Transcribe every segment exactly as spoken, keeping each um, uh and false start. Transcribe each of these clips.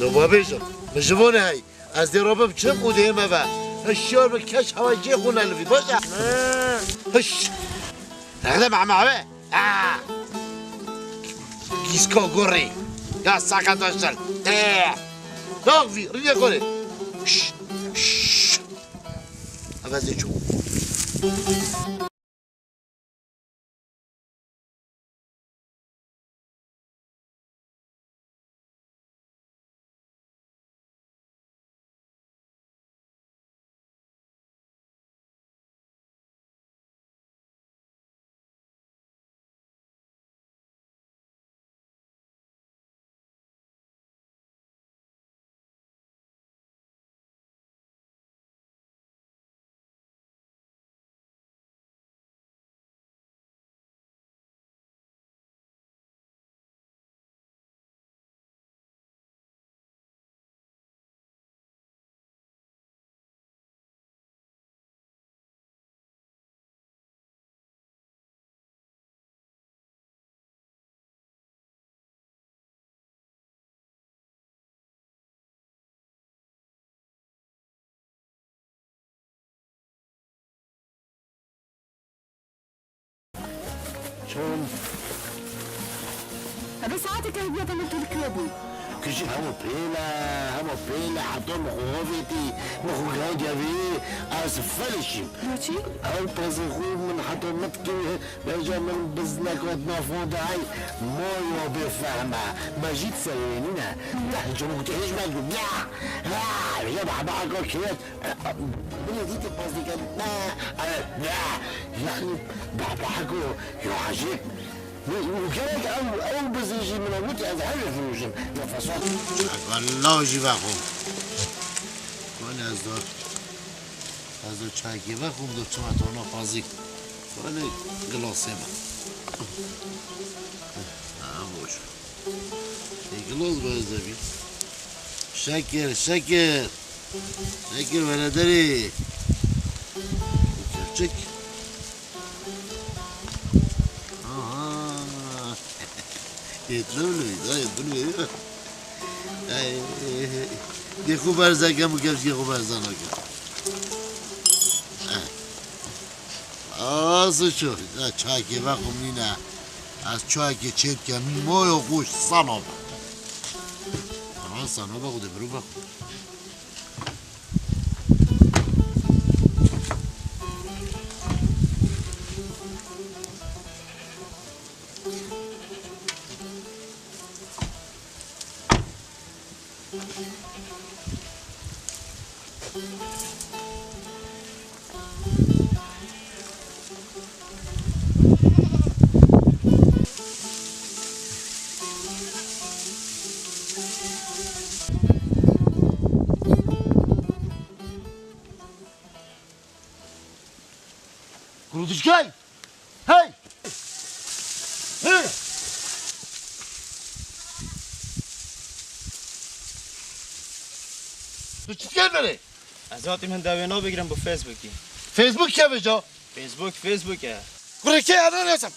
Do babêjim, min ji bo nehey. Ez dê rabim çim û dê me ve. Hişyar bi keş hewa cê xwe nelivî, baş e? Hiş! Rehde mehme ve. Ah! Gîska gorê. Ya saka daştel. Eh! Bak vî, rîye gorê. Şş! Şş! Ev ez ê çûm. Çon? Hebe saeteke hediya te min tu dikiribû. Kişî hemo pêle, hemo pêle, heta min xwe avêtî, min xwe giha gevî, ez felişîm. Boçî? Ew pezê xwe min heta min dikir, Vêca min biz nekot nafon de ay, moyo bêfehm e. Me jî serê wê nîne. Deh cumuk te hiç ben ya. Ha, ya baba ko kiyet. Bile dîtî paz dikin. Ne, ne. Yani baba ko ya acip. Bu gerek ew, ew bizin jî min wit ez her rojim. Nefes al. Vallahi jî vexo. Kone zor. Ez o çayekê vexwim, do çima te ona pazî. Wele gilasê be. Ha, boş. E, gilas be ez de bî. Şekir, şekir. Şekir, wele derê. Gerçek. Aha. Yetlevli, daha yetlevli. Ey, dê xwe berze kem û kevçikê xwe berze nake. Aa, suço. Ya çakê vexwim nîne. Ez çakê çêbike moyo xwe sana be. Ana sana be, xwe de biro be. Kuruluşkay! Hey! Hey! Tu çi diker berê? Ez hatîm hindê wê navê girim bo Facebookî. Facebook ke veca? Facebook, Facebook e. Kurê ke ana resem?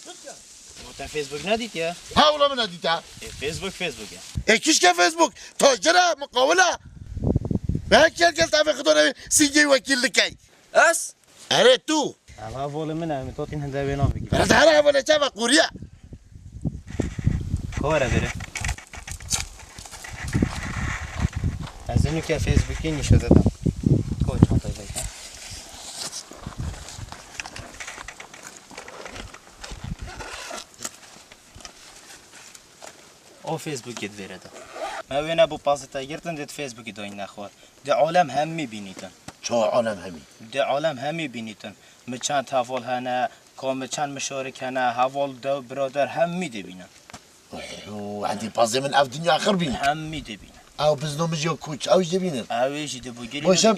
Ma te Facebook nedîtiye? Ha, wila min nedîta. E, Facebook, Facebook e. E, kişke Facebook? Tacir e, muqawil e. Ve her gel gel tavê xidone singê wekil dikey. Ez? Erê tu. Eva volê min e, min totîn hinde wê navê girin. Erê, dara volê çava quriya. Ko were vere. Ez ê nûke Facebookê nîşe de dam. Ko çantayê veke. O Facebookê di vêre de. Me wêne bo pazê te girtin dê di Facebookê dayîne xwe. Di alem hemî bînîtin. Ça alem hemî? Di alem hemî bînîtin. Mi çend heval hene, ka mi çend mişarik hene, heval dew, birader hemî dê bînin. Oho, hendî pazê min ev dinya axir bîn. Hemî dê bînin. Ew bizno min jî yo kuç, ew jî dê bînin. Ew ê jî dê bû girî. Boşem,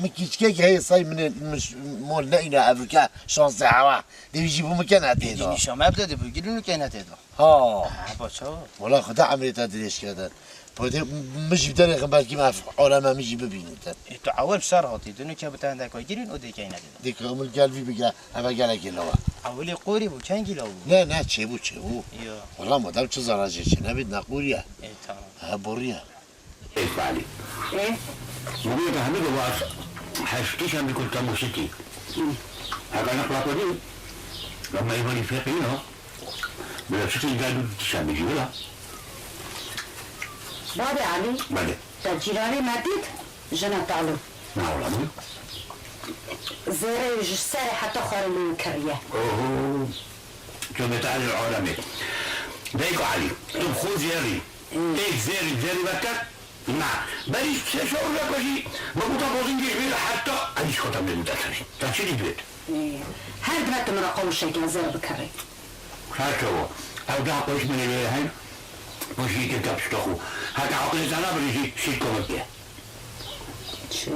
mi kîçkek heye say min ê, min ş-, mol ne îna evruke şansê hewa. Dê wî jî bû min kene tê da. Nîşa me bide dê bû girî nû kene tê da. Ha. Ha, ba çawa? Wala Xuda emrê te dirêj kerdin. Podê min jî derêxin belkî me ev aleme min jî bibînin te. E, tu ewil şer hatî, tu nûke bi te hende ka girîn û dê keyne tê da. Dê ka min gel vî bige, eve gelekê lawa. Ewilê qorî bû, kengî law bû? Ne, ne, çêbû, çêbû. Ya. Wala madem çi zara jê çê nebît, ne qorî ye. E, tamam. Ha, borî ye. Ê Xalî. Ê? Min gote hemî di vas heştê şemî ku temo şitî. Heka ne xlapa dî, em meyvanî feqî ne. Bila şitî gel du şemî jî bila. Babê Elî. Belê. Te cîranê me dît, jina talo. Na wala min. Zêrê ji serê heta xwarê min kiriye. Oho. Ço bêtac li alemê. Dayko Elî, tu bi xwe zêrî. Hmm. Êk zêrî, zêrî veke. Na. Berî sê çar roja ku jî me gote bozingê ji bîr heta Elî ji xwe te min gote serî. Te çi dî dibêt? Ee, her dibe tu min re qewişeke zêr bikirî. Her çawa. Ew daha qewş min ê lê heyn. Qewşî kir te pişta xwe. Heta aqilê te nabirî jî şît komik ke. Çi?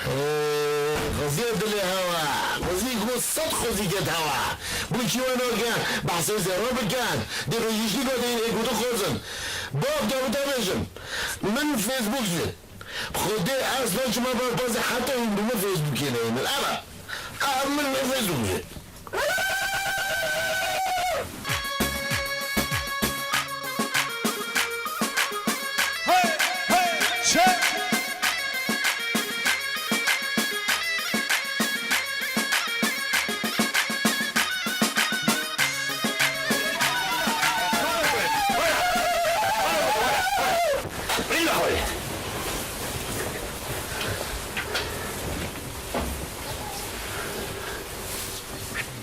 Hey, xwezî dilê hewa. Xwezî ku sed xwezî ket hewa. Bû çi weno ke behsê zêro bikin? Dê rojîştî ku dê ê ku tu xwezin. Bab de bide bêjim. Min Facebook zî. Xwedê ez ne çima berpazê heta hûn bi min Facebookê neynin. Eve. Ev min ne Facebookê. Hey, hey, çek.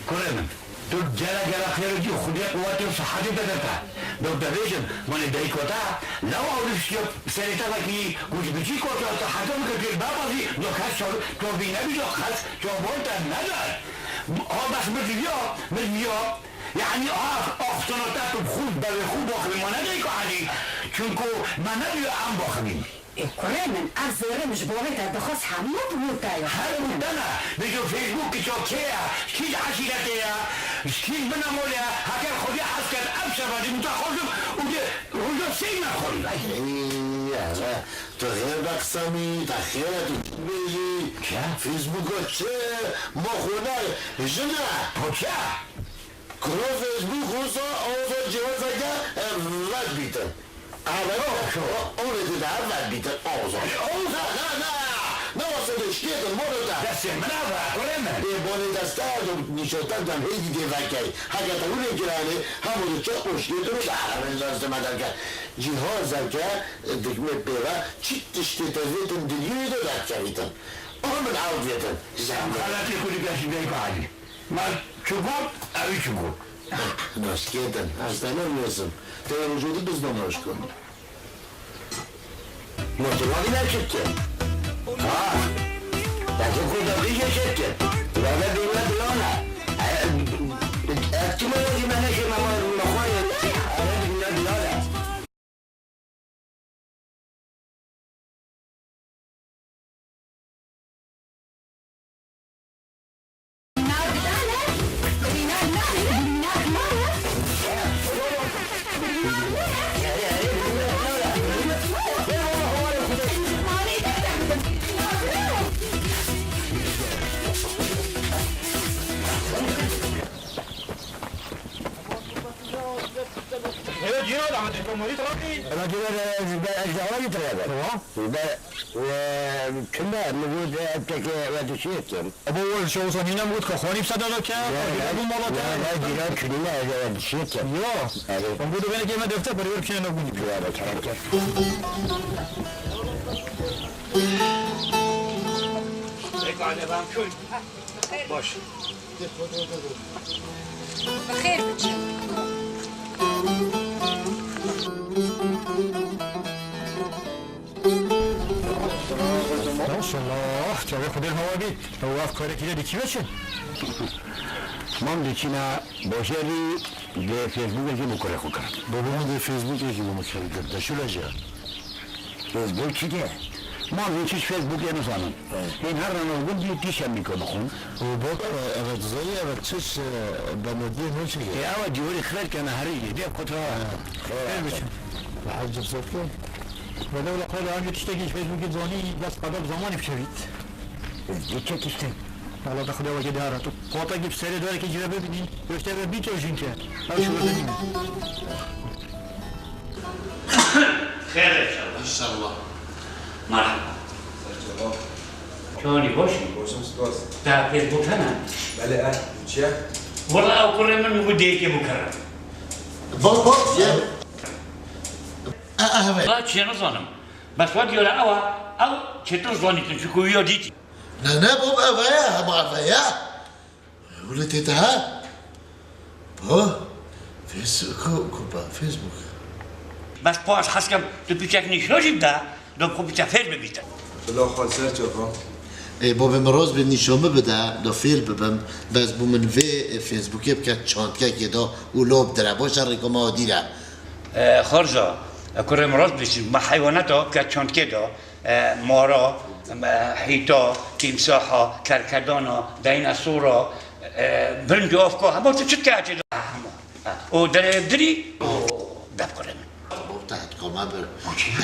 Kurê min, tu gera gera xêr û cî Xwedê quwetê û sihetê te dete. Dewte bêjin, wanê dayiko te, law ew diştiyo serê te vekî, ku ji biçî koça te heta bike pêr bapazî, do kes çav-, çavbî nebî, do kes çavbol te neder. Ha bes min diviya, min diviya, yanî ha axtana te tu bi xwe, devê xwe baxivî, ma ne dayiko Elî, çunku me nediviya em baxivîn. Ê kurê min, ev zêrê min ji bo wê te dixwest hemû bi wî te ye. Her wî te ne. Bêje Facebook ki ço kê ye, kî ji eşîretê ye, kî ji bin Emolê ye, heker Xwedê hez ket, ev şeva jî min te xwazim û di roja sey me xwend. Ey, eve, tu xêr be qisa min, te xêr e, tu çi dibêjî? Çi? Facebook o çi? Ma xwe ne, jin e. Po çi? Kuro Facebook wisa oza cihazeke, e, vet bîtin. Eve, o, o, o, o, ne dide vet bîtin, oza. Oza? Na, na, na, wasa de şikêtin, moro te. Destê min eve, kurê min. Ê, bonê deste, do nîşoten dem hêdî dê vekey. Heke te hûn ê giranê, hemû de çek û şikêtin û de eve, destê me derke. Cihazeke, e, dikmê pêve, çi tiştê te vêtin dinyayê de derkevîtin. Aha min ew vêtin. Em xeletê xwe dike ji bê kalî. Ma çi got, ew çi got. Naşkêtin, ez te nêvêsim. Te rojê di bizde naşkin. Ma tu navî ne çi dikin? Ha? Te tu ku de bîje çi dikin? Tu eve dûne dilane. E, e, tu me wekî me neşê me, me, me xwe ye. Eve dûne dilane. Eve cîran, ama tu komorî tarafî. Eve cîran, e, ez, ez ji awayî tire be. Tamam. Be, e, çime, mi got, e, teke, ve dişiyetim. Abo, o şey olsa nîne mi got ka xwanî bi sedada ke, ya, ka ya, bu mala ya, te. Ya, cîran çinîne, ez, e, dişiyetim. Ya. Evet. Ama bu da beni keme defter, para ver kine ne gundu. Ya, be, kerem, kerem. Pekala, ben kör. Baş. Bi xêr biçin. Maşallah, çavê Xwedê hewa bî. Ew ev karekî de dikî veçin. Mam diçîna bajarî de Facebookekî bo kurê xwe kir. Baba min de Facebookekî bo min kir. De şule jî. Facebookekî? Ma vê çi Facebookê nizanin. Evet. Hên her rana gundî tî şemî ku dixwin. Û bak, e, evet, zayî, evet, çiş, e, belediye ne çi? E, ewa dîwarî xirab kene herî, dê kutra. Evet. Her biçim. Hacı Sokyo. Wele wele xwele anca tiştekî ji Facebookê zanî, bes qada bi zamanî biçevît. Geçecek işte. Wala da Xwedê wekî diyar e. Tu patakî bi serê darekî cire bibînî, goşte ve bît û jîn ke. Ew şûre denî. Xêr inşallah. İnşallah. Merhaba. Çawanî baş î? Başim spas. Te Facebook hene? Belê, eh, çi ye? Wala ew kurê min bû dêkê bû kerem. Bak, bak, ye. Eh, eh, evet. Wala çi nizanim. Bes wa diyara ew e, ew çêtir zanîtin, çuku wî ya dîtî. Ne, ne, bab, ev heye, hema ev heye. Wile tê te he? Ba, Face-, ku, ku ba, Facebook. Bes pa ez hez kem tu piçek nîşo jî bide, do xwe piçe fêr bibîte. Bila xwe ser çavan. Ê, babê min rast bê nîşo min bide, do fêr bibim. Bes bû min vê, e, Facebookê bike çantkekê de û lop dire. Baş e, rêka me dîre. E, Xarza, e, kurê min rast bê, me heywanata bike çantkê de. E, mara, e, hîta, tîmsaha, kerkedana, dînosora, e, binc û avka, hema tu çi dike çi da hema. E, û derê dirî û depqire min. Bab te hetkama bir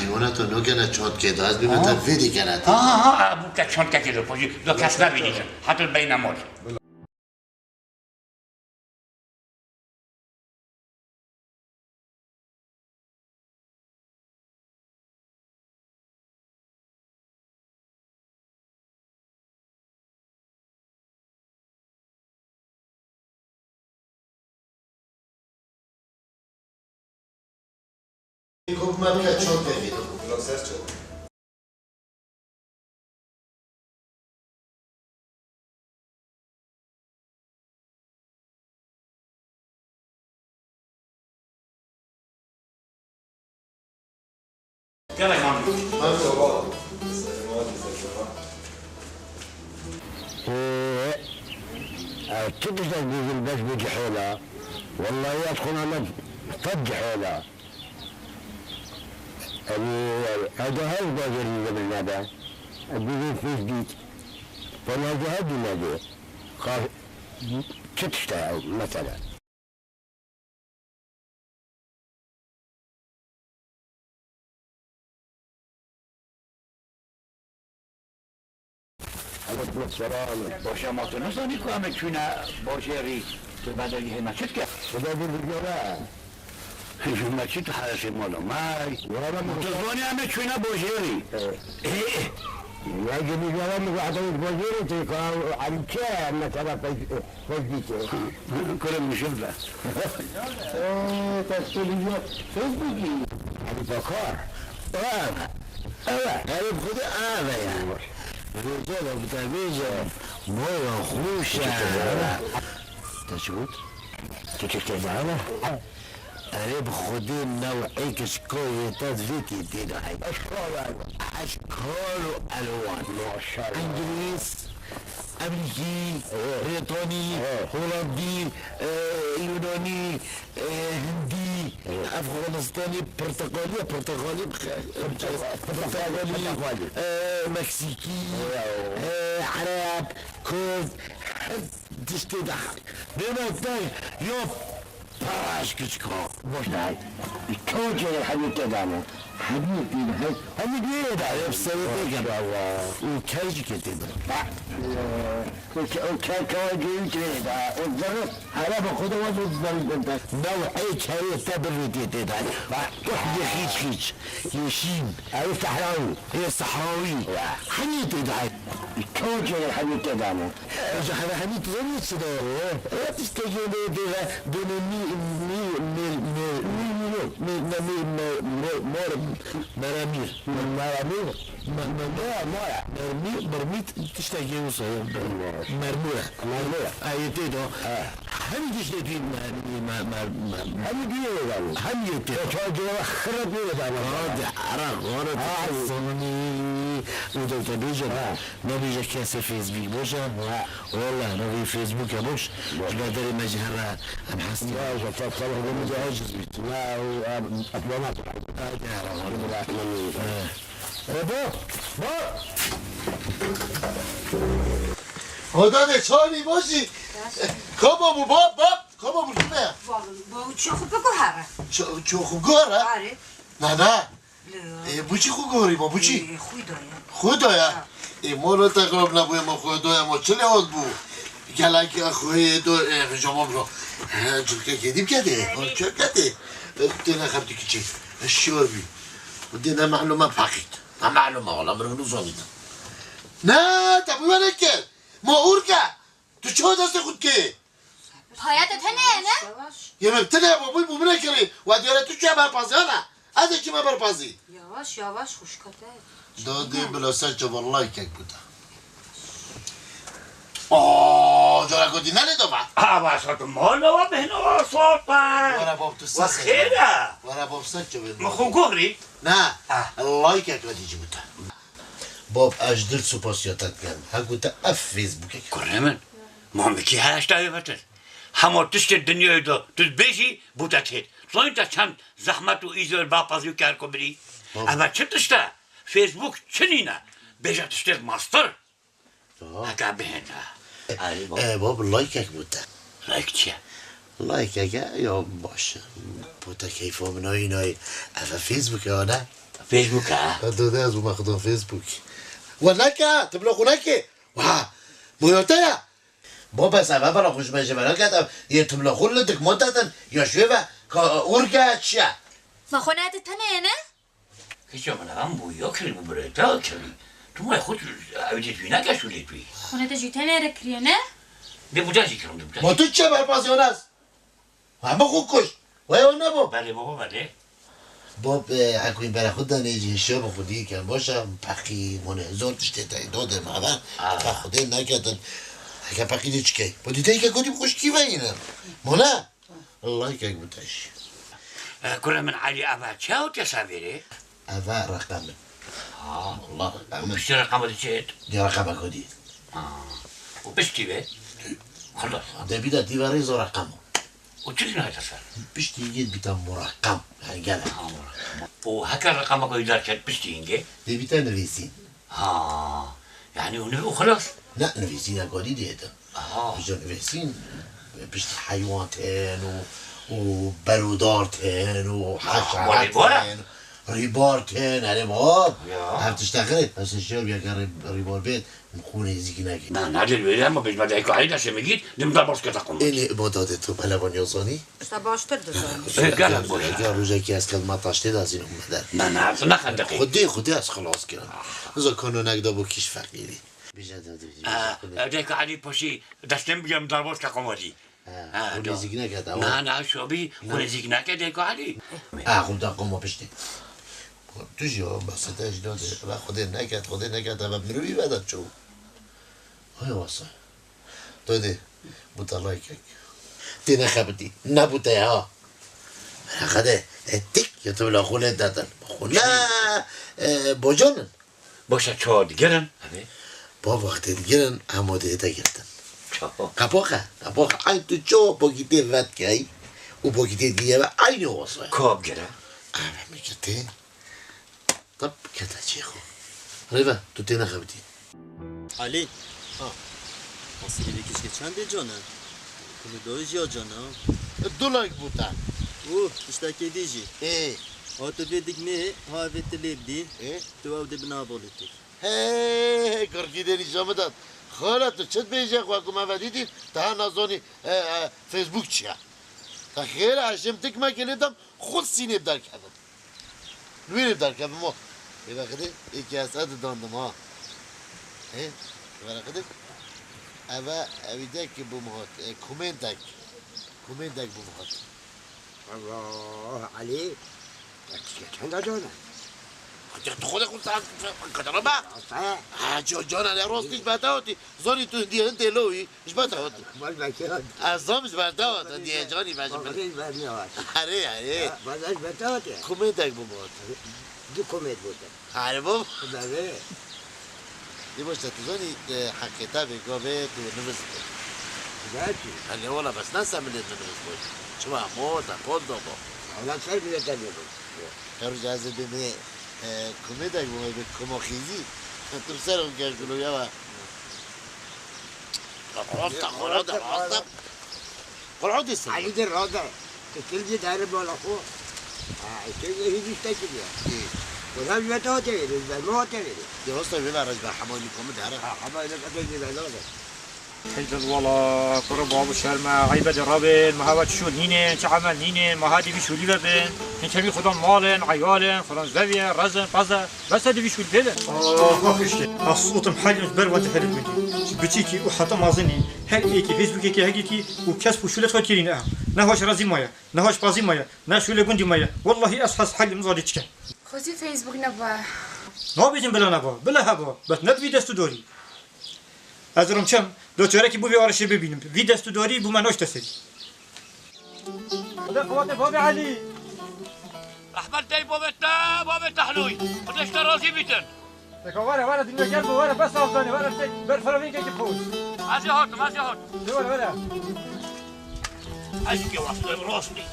heywanata nagene çantkê de, ez bî min te vê dî gene tê. Ha, ha, ha, bû ke çantkekê de pojî, do kes nebînî. Heto beyne mor. Hikûmet ke çand vekî. Bila ser çav. Gelek mamî. Ee, e, tu tiştek bêjin beş bû cihêla. Wellahî ez xwe me fed cihêla. Ev, ev de her bajarî de min nebe. Ev bû vê fês dît. Penaze her dî nebe. Ka-, çi tişt e ew, mesela? Aleykum selam. Baş e, ma tu nizanî ku em ê çûne bajêrî, tu bedelî hêna çi dike? Xuda bir bigere. Hêna çi tu heresê mala me? Wala me tu zanî em ê çûne bajêrî. Evet. Ê, ê. Ya gelî wala me heta bajêrî tê ka em çi mesela pey-, pey dîtê. Kurê min şiv be. Ee, te spêlî ya Facebookî. Hadi bakar. Ev. Ev. Herif xudi ev ya. Rêca da bi te bêje. Moya xweş e. Te çi got? Tu çi kir dana? Erê bi xwedê newê kişkoyê te divê tê tê de heye. Eşkal û elwan. Maşallah. Îngilîz, Emerîkî, Brîtanî, Holandî, e, Yunanî, e, Hindî, Efxanistanî, pirteqalî, pirteqalî, pirteqalî, e, Meksîkî, e, Ereb, Kurd, her tiştê de. Bêna te ya Paş kiçika. Boş dayê. Çawa çêrê hemî tê dane? Hemî tê de hey. Hemî duyê de. Hep serê tê gel. Maşallah. Û ker jî ke tê de. Bak. Ee, o ke-, o ker çawa cêyî tê de. O zerre. Hele bak, o da var, o zerre de. Newê kerê te bir tê tê de. Bak. Yê xîç xîç. Yeşîl. Ew sehrawî. Ê sehrawî. Ya. Hemî tê de. Çawa çêrê hemî tê dane? Ji heve hemî tu zanî çi de? Ev tiştekî de tê de bêne mî, mî, mî, mî, mî, mî, mî, ne, mî, me-, mo-, mor, meramîr. Meramîr? Me-, me-, me-, mor e. Mermî, mirmît tiştekî wisa ye. Mermûr e. Mermûr e. Ay, tê de. He. Hemî tiştê tê me-, me-, me-, me-, hemî duyê de dane. Hemî yê tê. Çawa cêrê xirret wê de dane. Hadi, ara, ara, Ha. tu zanî. Û de te bêje. Ha. Nebêje kesê Fêsbîk, baş e? Ha. Wele, navê Fêsbûk e, baş. Baş. Ji ber derê me jî here em hestî. Baş e, te, te, te, min de aciz bît. Na, em, etwanat. Hadi, hadi, hadi. Hadi, hadi. He. E, bo, bo. Oda de çawanî, baş î? Kaba bû, bab, bab. Kaba bû, tu ne? Bo, bo, çi xwe biguhere. Çi, çi xwe guhere? Are. Na, na. Ê, bu çi xwe gorî ma, bu çi? Ê, xwe da ya. Xwe da ya. Ha. Ê moro te xirab nebûye, ma xwe doya ma çi lê hat bû? Gelek xweyê do, ê, jama biro. He, çilkekê dî biketê, çilketê. Têne xebtî kiçî. Şiyor bî. Dê ne malûme peqît. Ne malûme, wala mirov nizanî. Ne, te bi were kir. Ma urke. Tu çawa destê xwe dikê? Paya te tenê ye, ne? Yê min tine ye, bû, bû, bû min kirî. Wa diyare tu çiye berpaziyana? Ez ê çime berpazî. Yavaş yavaş xwişka te. Dadê bila ser çava laykek bû te. Oo, cara ku dî nelê doma. Ava sat mala wa bihna wa sat. Wara bab tu ses. Xêr e. Wara bab ser çava. Ma xwe guhrî. Ne. Ah. Laykek ve dî ci bû te. Bab, ez ji dil supasiya te dikim. Heku te ev Facebookê kir. Kurê min, mamekî her heşta wê vetir. Hema tiştê dinyayê de tu dibêjî, bû te têt. Zanî te çend zehmet û îzor ba pezî û kerko birî. Bab. Eve çi tişt e? Facebook çi nîne? Bêje tiştê master. Aha. Heke bihêne. Erê bab. E, bab, laykek bû te. Layk çi ye? Laykek e, ya baş. Bû te keyfa min ayî nayî. Eve Facebook e, ne? Facebook e? Ha, dode ez bûme xwedon Facebook. We neke, tu bila xwe neke. Wa, moya te ye. Bab, ez eve bela xwe ji me jê ve neket, ev yê tu bila xwe li dik motetin, ya ji wê ve, ka, urge çi ye? Ma xwe nete tenê ye, ne? Hiç ama lan bu yok ki bu buraya da kirli. Tu may xut evde tu ne kaç şule tu. Xone te jî tenê re kiriye, ne? De bu da zikrim de bu da. Ma tu çe berpaz yonas? Ha, ma xwe kuş. Vay o ne bu? Belê baba belê. Bob, e, hekuî bere xwe danê jî şo bi xwedî ken boşa peqî mone zor tiştê te do de ma ben. Aa. Ka xwedê neketin. Heke peqî de çikey. Bu dîtey ke kotî bi xuşkî ve yine. Mone? Laykek bi te jî. E, kurê min Elî, eva çi ew te sevêrê? Eva reqem in. Ha. Wallah, reqem in. Piştî reqema de çi hêt? Di reqema ku dî. Ha. Û piştî vê? Xulasa. Dê bîta dî ve rêz û reqem o. Û çi nayê te ser? Piştî yê bîta mureqem. Yani gel. Ha, mureqem. Û heke reqema ku dî derket piştî hingê? Dê bîta nivîsîn. Ha. Yani û niv-, û xilas? Ne, nivîsîna ku dî dê hêtin. Aha. Ji nivîsîn, piştî heywan tên û, û berûdar tên û Ah, heşerat rîbar e? Tên, rîbar tên, erê bab. Ya. Ev tiştekê, ez şiyor bir kere rîbar bêt, xûnê zîk neke. Na, na, dil wêrê, ama bêjme dayka Elî destê min gît, dim dar baş kete qumar. Êlê, bo dadê tu belevan yazanî? Te baştir dizanî. Ê, gelek boş e. Gel rojekî ez kedma taştê de ez înim meder. Na, na, tu ne xendeqî. Xwedê, xwedê ez xilas kirim. Niza kanonek de bo kîş feqîrî. Bêje de, de, de, Aa, bêje, xwedê. Dayka Elî paşî destê min bigem darboz ke qomorî. Ha, Ha, xwe do. Nêzîk neket, ew. Na, na, şobî, xwe Na. Nêzîk neke dayka Elî. Ha, xwe da qomo piştî. Tu jî o, bes te jî do de, ve xwedê neket, xwedê neket, ve mirovî ve de çû. Hay wasa. Do de, bu te laykek. Tê nexebitî, ne bu te ya. Xede, e, tik, ya tu la xwe lê dedin. Xwe ne, e, bocanin. Boşa çawa digirin? Evê. Bava, te digirin, hema dê te girtin. Çawa? Qepoxe, qepoxe. Ay tu çawa pakîtê vetkey û pakîtê diye ve aynı olsa. Kab gire. Eve mi girtê. Tap kete çê xo. Rêve, tu tê nexebitî. Elî. Ha. Asîlê vê kişkê çendê can e? Kulu doyê jî ya can e, ha? Du layk bû te. Û, tiştekê dî jî. Ê. Ha tu vê dik nê, ha vê tu lê bidî. Ê. Tu ew dê bi nav olê tu. Hey, hey, hey, kurkî dê nîşan bidat. Xala tu çi dibêje xwe ku me vedîtî, te ha nazanî, e, e, Facebook çi ye? Te xêr e, ez jê min tik mekê lê dem, xwe sînê bi derkevim. Li wê rê bi derkevim o. Ê vexidê, ê ke ez edi dandim ha. Ê, verexidê. Eve, evî de ki bû min hat. E, kumêndek. Kumêndek bû min hat. Allah, Elî. Ya, tu çenda cana? Hadi tu xwe de xwe saat kadar ba. Asa. Ha, co-, cana ne rostî ji beta hotî. Zonî tu diye hindê lo wî. Ji beta hotî. Bal belki hadi. Ez zam ji beta hotî. Diye canî ben ji Bal ben. Belki ben ne var? Herê, herê. Ya, bal belki beta hadi. Kumêdek bû bot. Du kumêd bû te. Herê bû. Bebe. Yavaş te tu zanî, e, heqê te vê gavê tu nivist bû. Belki. Hele wala bes ne semilê tu nivist bû. Çima mo te kol do bo. Wala ser bile te bû. Her roja ez ê bê, e, kumêdek bû, bê kuma xîzî. Tu bi ser o gel gulo ya. Rasta, xora de, rasta. Xora de sen. Elî de rada. Te kil de dare bala xo. Ha, te de hiç işte ki ya. Ê. Wala ji we te hate vêrê, ji ber me hate vêrê. Ya usta, vê ver ez ber hemayî komî dere. Ha, hemayî ne kadar vê ver lazim. Heyl wala, kuro babu şerme, eybe de rabin, mahawa çi şûl nînin, çi emel nînin, maha divî şûlî ve bin, hin kemî xudan malin, eyalin, xudan zeviye, rezin, paze, bese divî şûl bê bin. Ah, bak işte, ez sotim heyl ber wente hele gundî. Ji biçîkî û heta mazinî, her êkî Facebookekê hegîkî û kesb û şûlê xwe kirîne. Ne hoş razî maye, ne hoş pazî maye, ne şûlê gundî maye. Wallahî ez hez heyl min zadî çike. Xwezî Facebook neba. Nabêjim bila neba, bila heba, bes ne bi vî dest û dorî. Ez rom çem, do çorekî bû vî arişê bibînim. Vî dest û dorî bû me noşte serî. Xwedê qewatê babê Elî. Rehmet dey babê te, babê Tehlûy. Xwedê ji te razî bîtin. Eka were, were, dinya gel bû, were, bes avdanê, were, tek ber firavînkekî poz. Ez ê hatim, ez ê hatim. De were, were. Ez ê kewatê rastî.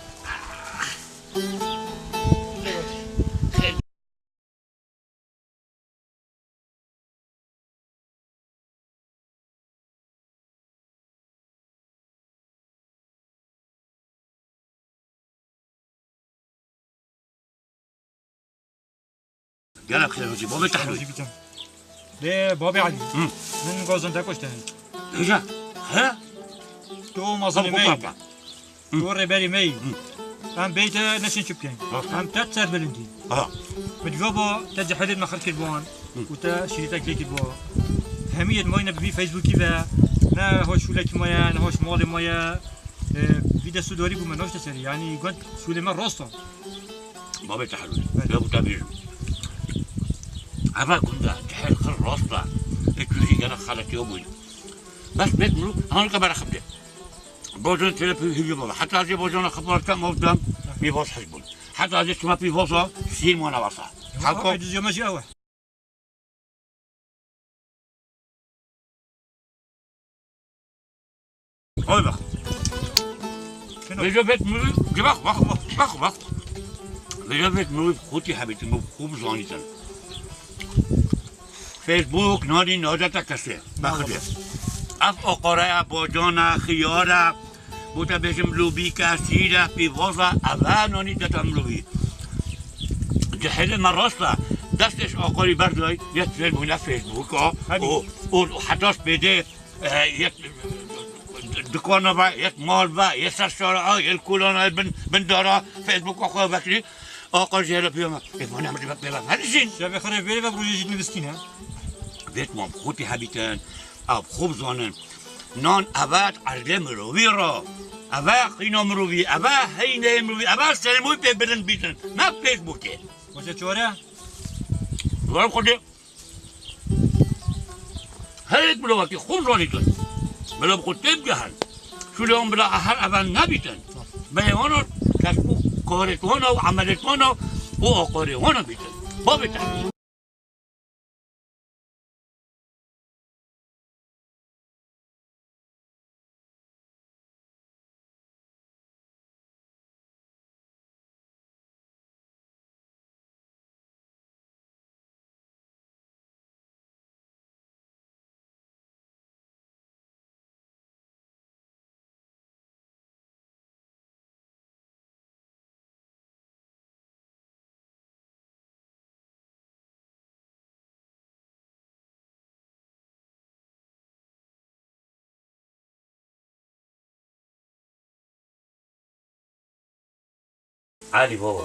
Gelek xêr hocî, babê Tehlûyî. Lê babê Elî, Hı. Min gazin te kuşte. Hêja, he? Tu mazanê me yî. Hı. Tu rêberê me yî. Hı. Em bêyî te neşên çi bikin. Ha. Em te ser bilind in. Ha. Min digo bo te cehilên me xir kir bo wan. Hı. Û te şirîtek lê kir bo. Hemî yê ma yî ne bi vî Facebookî ve. Ne hoş şûlekî ma ye, ne hoş malê ma ye. E, vî dest û dorî bû me noşte serî. Yanî gund şûlê me rast o. Babê Tehlûyî. Belê. Ya bu te bêjim. Eva gunda cehil xir rast e. E, tu jî gelek xeletiya bûyî. Bes bêt mirov, hanike bere xebdê. Bojana têle pî hîvî baba. Heta ez ê bojana xebar kem, ew dem pîvaz hez bûn. Heta ez ê çima pîvaza sîr mane wasa. Halka. Ew dizya me jî ew e. Oy bak. Şunu. Vêca vêt mirov, bak, bak, bak, bak, bak. Vêca vêt mirov xwetî hebîtin, mirov xwe bizanîtin. Facebook nanî nadete kesê. Bexdê. Ev oqoreya, bocana, xiyara, bo te bêjim lûbîke, sîre, pîvoza, eve nanî dete mirovî. Cihêlê me rast e. Destê ji oqorî berdayî, yê têr bûne Facebooka. Hadi. Û, û heta spêdê, e, yê dikana ve, yê mal ve, yê ser şara, yê kulana, bin, bin dara, Facebooka xwe vekirî. Oqor jê re pêma. Ê, vana min pê ve, pê ve, her jin. Şevê xirê vê ve rojê jî nivistîne. Vêt mam xwetî hebîtin. Ev xwe bizanin. Nan eve erdê mirovî ra. Eve xîna mirovî, eve heynê mirovî, eve serê mirovî pê bilind bîtin. Ne Facebookê. Wece çore? Duvar xwedê. Her yek mirovekî xwe zanîtin. Bila bi xwe têbigehin. Şûlê wan bila her eve nebîtin. Bihê wan û kesb û karê wan û emelê wan û oqorê wan bîtin. Babê te. Elî baba.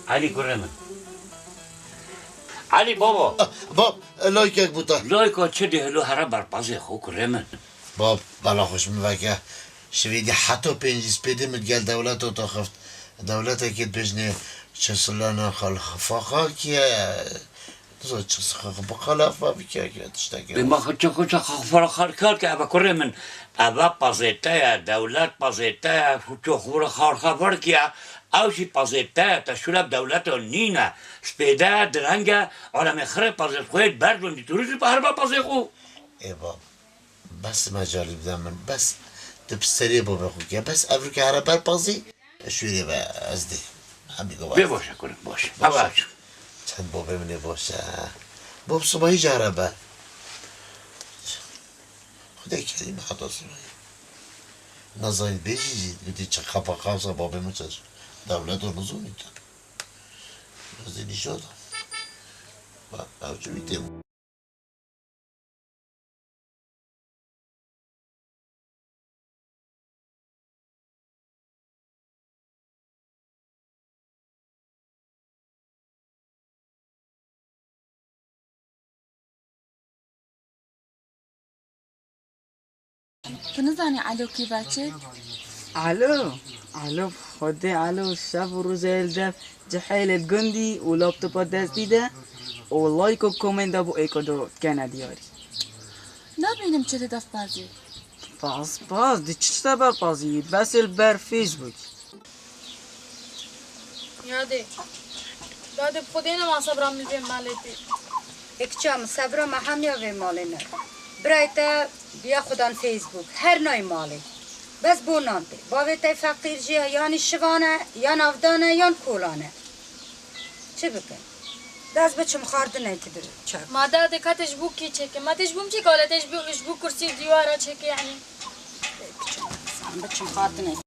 Elî kurê min. Elî baba. Ah, bab, laykek bû te. Layka çi dê hilo here berpazê xwe kurê min. Bab, bela xweş min veke. Şivî dî heta pêncî spêdê min gel dewleto te xift. Dewletekê dibêjinê çi silena xal xefaxa kiye. Nizan çi xefaxa bike, kiye tiştekê. Bê ma xwe çi xwe çi xefaxa kar ke eve kurê min. Eve pazê te ye, dewlet pazê te ye, ço xwe re xarxa ver kiye. Ew jî pazê te ye, te şûle bi dewleto nîne. Spêde, direnge, alemê xirê pazê xwe yê berdon dî. Tu rû jî bi herba pazê xwe. Ê bab. Bes mecalî bide min, bes tu bi serê babê xwe ke, bes evrûke here ber pazî, şûrê ve ez dê. Hemî gava. Bê baş e, kurim, baş e. Baş e. Ava çi? Çend babê min ê baş e. Bab sibahî jî here ber. Xwedê kerîm heta sibahî. Nazanî bêjî jî, gotî çi qapa qawsa babê min çi. Dewlet o nizanî tu. Ez ê nîşan da. Ba, ew çi bî tê bû. Tu nizanî Elo kî veçik? Elo, Elo, Xwedê Elo şev û rojê li dev cihê li gundî û laptopa destî de û like û komenta bo êko do dikene diyarî. Nabînim çi li dev pazî. Paz, paz, di çi tişta ber pazî, bes li ber Facebook. Yadê. Yadê bi Xwedê nema sebra min vê malê tê. Ê kiça min, sebra me hemiya vê malê ne. Birayê te biya xudan Facebook, her nayê malê. Bes bo nan tê. Bavê te feqîr jî ye, yanî şivan e, yan avdan e, yan kolan e. Çi bikin? Dest biçim xwardinekî dir çek. Ma dadê ka te ji bo kî çêke? Ma te ji bo min çêke, wele te ji bo, ji bo kursî û dîwara çêke, yanî. Ê kiça min, sen biçim xwardinekî.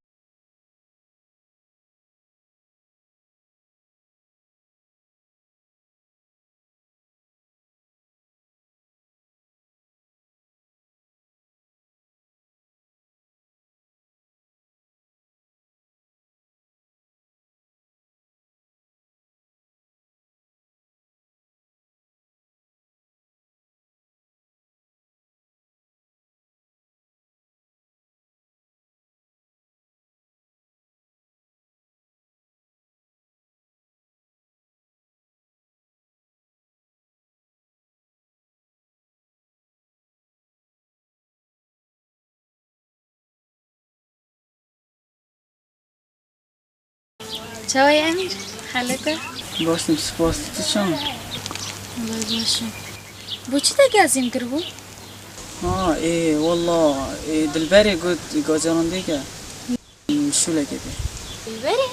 Çawa ye Emîr? Hale te? Baş im, spas. Tu çawa? Wele baş im. Bo çi te gazîm kiribû? Ha, ê, wela, ê, Dilberê got, gazeran dêke. Şûlekê bê. Dilberê?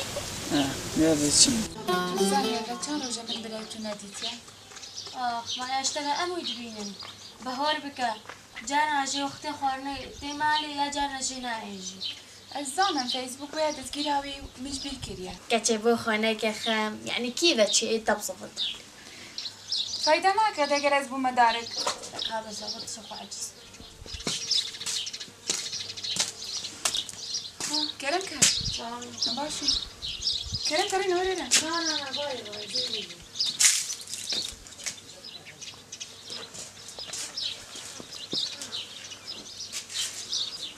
He, ya vê çi? Zanî, eve çend roj e min birayê tu nedîtiye? Ax, ma ya ji te ve em wî dibînin. Bahar bike. Carna jî wextê xwarinê tê malê ya carna jî nayê jî. Ez zanim Facebook wê ya dizgîra wî min ji bîr kiriye. Keçê bo xwe neke xem, yanî kî ve çi ê te bizivit. Fayda nake deger ez bûme darik. Ka bizivit ji xwe eciz. Ha, kerem ke. Sağ ol. Baş ol. Kerem ke, rê newêrê re. Na, na, na, vay, vay, vay.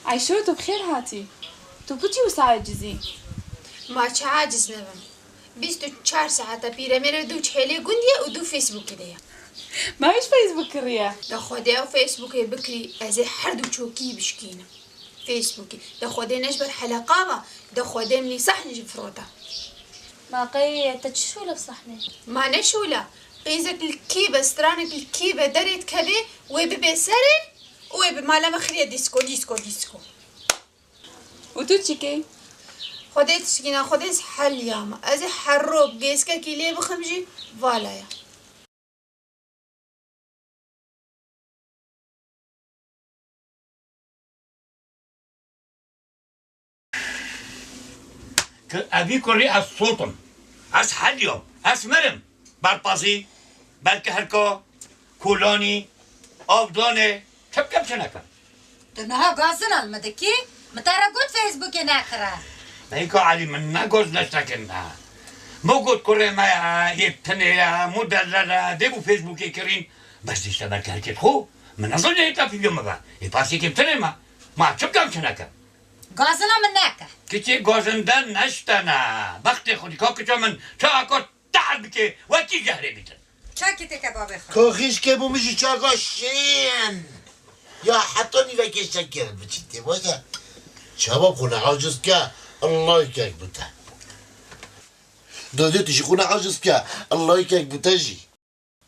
Ayşe, tu bi xêr hatî. Tu piçî wisa acizî? Ma çi aciz nebim. Bîst û çar saete pîremêr e, du çihêlê gundî ye û du Facebookê de ye. Ma wî ji Facebook kiriye? De Xwedê ew Facebookê bikirî, ez ê her du çokî bişkînim. Facebookê. De Xwedê ne ji ber heleqa ve, de Xwedê min î sehn jî firota. Ma qey te çi şûle bi sehnê? Ma ne şûle. Qîzek li kî be, stranek li kî be, derê dikeve, wê bibê serê û wê bi mala me xiriye dîsko, dîsko, dîsko. Û tu çi key? Xwedê tişkîna, Xwedê ez heliyam. Ez ê her roj gêskekî lê bixim jî vala ye. Ki evî kurî ez sotim. Ez heliyam. Ez mirim. Berpazî, belki herka, kolanî, avdanê, çi bikim çi nekim. Tu niha gazina li min dikî? Min te re got Facebookê nekire. Beyka Elî, min ne goz neştekirine. Min got kurê me ye, yek tinê ye, mû delal e, dê bû Facebookê kirîn. Bes dîse belki herkê xwe. Min nezanî hêta pîvê me be. Ê paşê kê bi tinê me. Ma çi bikim çi nekim? Gazina min neke. Kiçê gazinde neştene. Bextê xwe dî ka kiça min çawa ka tehr bike, wekî jehrê bîtin. Çakî têke babê xwe. Ka xîşkê bû min ji çaka şên. Ya heta nîvekê şeker biçî tê, weke. Çava xwe ne aciz ke, Allah kek bite. Dodê tu jî xwe ne aciz ke, Allah kek bite jî.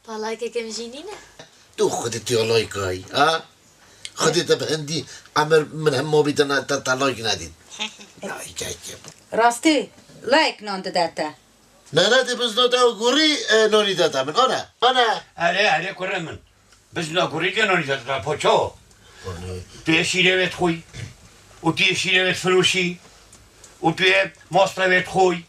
Palayke kem jî nîne? Tu xwedê tu ya layk ay, ha? Xwedê te bi hindî emir min hema bî te ne-, te, te layk nedît. Layk, layk. Rastî, layk nan dide te. Ne, ne, dê bizna te û gurî, e, nanî de te min. Ana, ana. Erê, erê, kurê min. Bizna gurî de nanî de te, poço. Ana. Tu yê şîrê wê dixwî. Û tu yê şîrê wê difiroşî. Û tu yê mastê wê dixwî.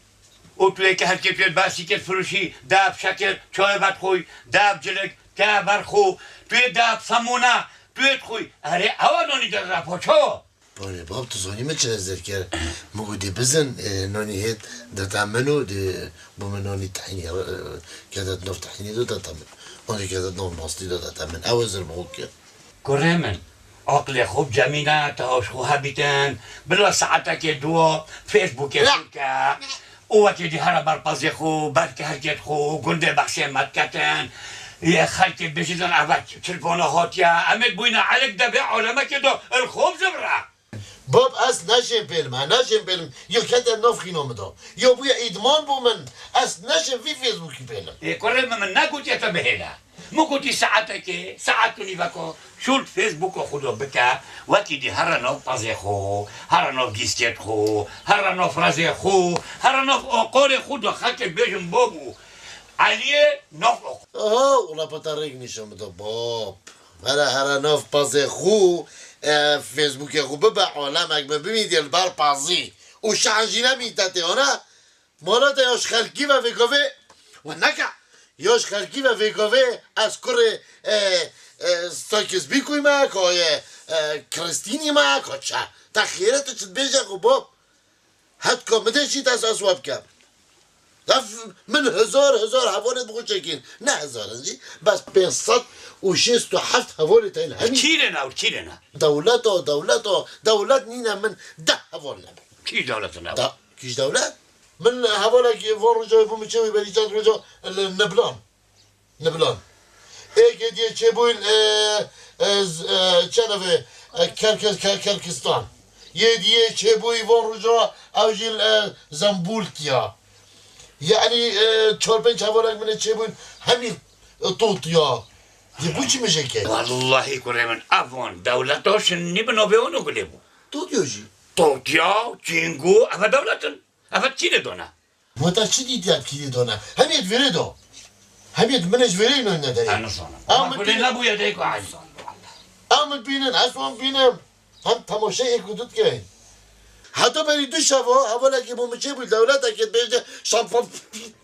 û tu yê ke her kê tu yê behsî kir firûşî, dab şekir, çayê vedixwî, dab cilik, te berxû, tu yê dab semûna, tu yê dixwî. Erê, ewa nanî de repoço. Porê bab, tu zanî min çi hezir kir? Min gotî bizin, e, nanî hêt dete min û dê bo min nanî tehînî, e, kete di nav tehînî de dete min. Anî kete di nav mastî de dete min. Ew hezir bi xwe kir. Kurê min, aqlê xwe bi cemîne, teha ji xwe hebîtin, bila saetekê dua Facebookê xwe ke. Û wekî dî here ber pezê xwe, ber keherkêt xwe, gundê behsê me diketin. Yê xelkê bêjin eve çilpana hatiye. Em ê bûyne elik de vê alemekê de li xwe bizivire. Bab, ez neşêm pêlim, ez neşêm pêlim. Ya kete nav xîna min de. Ya bûye îdman bo min. Ez neşêm vî Facebookî pêlim. Ê kurê min, min negotiye te bihêle. Min gotî saetekê, saet û nîveka şûl Facebooka xwe de bike, wekî dî here nav pezê xwe, here nav gîskêt xwe, here nav rezê xwe, here nav oqorê xwe de xelkê bêjin babû Eliyê nav oqor. Aha, wela peta rêk nîşan bide bab. Here here nav pezê xwe, e, Facebookê xwe bibe, alemek be, bimînî li ber pezî. Û şan jî nemîn te tê, ana? Mala te ya ji xelkî ve vêgavê we neke. Ya ji xelkî ve vêgavê ez kurê, e, e, Sakis Bîkûy me, ka ye, e, Kristînî me, ka çi. Te xêre tu çi dibêje xwe bab? Hetka min de jî dest ez we bikem. Ev min hezar hezar hevalê bi xwe çekîn. Ne hezar in jî, bes pênc sed û şêst û heft hevalê te hemî. Kî lê ne, kî lê ne? Dewleta, dewleta, dewlet nîne min deh heval nebe. Kî dewlet ne? Da, kî dewlet? Min hevalekî van roja bû min çewî berî çend roja li Niblan. Niblan. Êkê diyê çêbûyî, e, e, z-, e, çi navê, e, Kerkis-, Ke-, Kerkistan. Yê diyê çêbûyî van roja ew jî, e, Zembulkiya. Yanî, e, çar pênc hevalek min ê çêbûyîn hemî, e, totiya. Yê bû çi mijeke? Wellahî kurê min, ev van dewleta şinî bi navê wan û gulê bû. Totiya jî. Totiya, Çîngû, ev dewlet in. Ev çî lê dane? Weta çi dîtiya kîrê dana? Hemiyet vêrê do. Hemiyet min ji vêrê ino ne derê. Ez nizanim. Ama Ama min kulê bînin. Nebûye dê ku ez. Ama min bînin, ez wan bînim. Hem temaşe ê ku dut ke. Heta berî du şeva, hevalekî bo min çê bû, dewletekê dibêje, şampa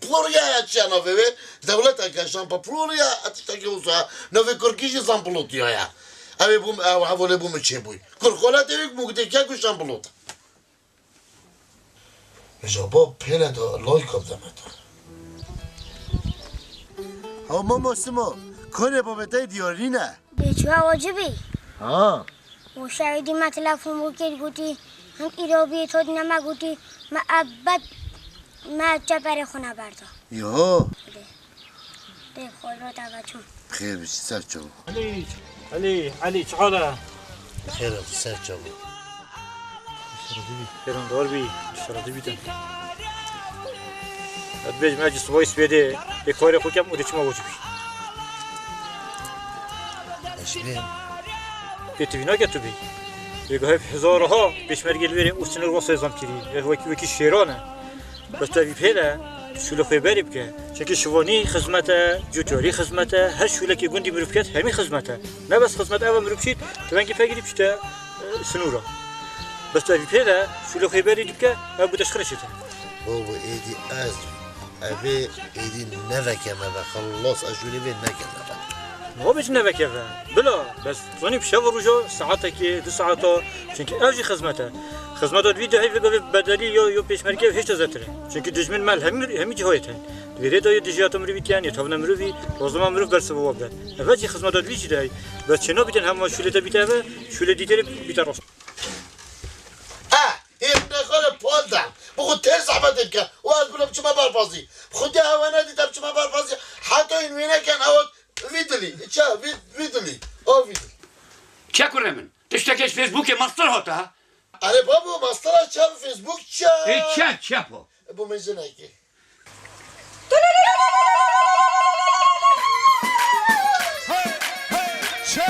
ploriya ya çiya navê wê. Dewleteke şampa ploriya, etiştekê usa, navê kurkî jî zamplotiya ya. Ew ê bû, ew hevalê bû min çê bû. Kurxoletê wê ku min gotê ke ku şamplot. Ji bo pêle de loy kop demet. Haw Mamo Simo, konê babetey diyarî ne? Dê çuwa wacibî? Ha. Û şahidî me telefon bû kir gotî, him îro bî to dine me gotî, me ebed me çeperê xwe neberda. Yo. Dê. Dê xwe rota ve çû. Xêr bî, ser çav. Elî, Elî, Elî, çi hal e? Xêr e, ser çav. Xêran dar bî, şerefli bî te. Ez bêjim, ez ji sibahî sibê dê, ê karê xwe kem û dê çima wacibî. Eşbê. Pê tivî nake tu bî. Ê gahê hezar ha, pêşmergê li wêrê û sinir wasa zam kirî. Ê wekî, wekî şêran e. Bes tu evî pê de şûlê xwe berî bike. Çimkî şivanî xizmet e, cucarî xizmet e, her şûlekê gundî mirov ket, hemî xizmet e. Ne bes xizmet ev e mirov çît, tu vengî pegirî pişte, e, sinûra. Bes tu evî pê de şûlê xwe berî dike, ev bûte ji xirê çêtir. Babo êdî ez, evê êdî neveke me ve, xelas ez şûlê vê neke me ve. Niha bêjin neveke ve. Bila, bes zanî bi şev û roja saetekê, du saeta, çimkî ev jî xizmet e. Xizmeta di vî dehê vê gavê bedelî ya, ya pêşmerge hêşta zêdetir e. Çimkî dijmin me li hemî, hemî cihayê tên. Di vê rê de ya dijiyata mirovî tiyan, ya tavna mirovî, lazim e mirov bersiva wa bide. Ev jî xizmeta di vî jî de heye. Bes çêna bîtin hema şûlê te bîte ve, şûlê dîtêrê bîte rast. Eh, ê nexwe pal de. Bi xwe têr zehmetê bike. Û ez bilim çima berpazî. Xwedê hewe nedîte çima berpazî. Heta hîn wê neken ew Vî dilî, ça, vî, vî dilî. O vî dilî. Çe kurê min? Tiştekê ji Facebookê mastir hate ha? Erê babo, mastira ça bi Facebook ça? Ê çe, çe po? Bu min jinekê. Hey, hey, çe?